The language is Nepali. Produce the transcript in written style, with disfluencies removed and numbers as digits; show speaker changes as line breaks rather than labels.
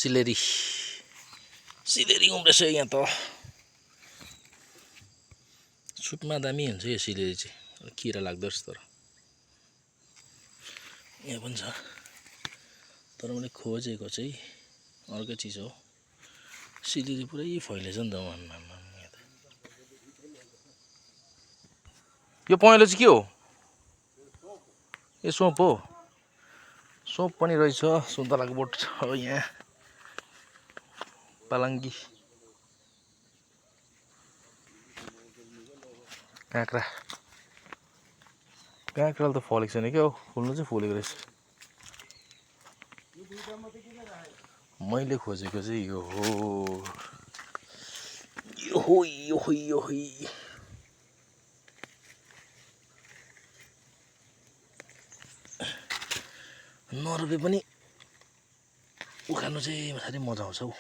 सिलेरी उम्रेछ यहाँ त सुपमा दामी हुन्छ यो सिलेरी चाहिँ किरा लाग्दो रहेछ तर यहाँ पनि छ तर मैले खोजेको चाहिँ अर्कै चिज हो सिलेरी पुरै फैलेछ नि त यो पहेँलो चाहिँ के हो यो सोप हो सोप पनि रहेछ सुन्तलाको बोट छ यहाँ पालङ्गी काँक्रा काँक्राले त फलेको छैन क्या हो फुल्नु चाहिँ फुलेको रहेछ मैले खोजेको चाहिँ यो हो नरोपे पनि उखाल्नु चाहिँ साह्रै मजा आउँछ हौ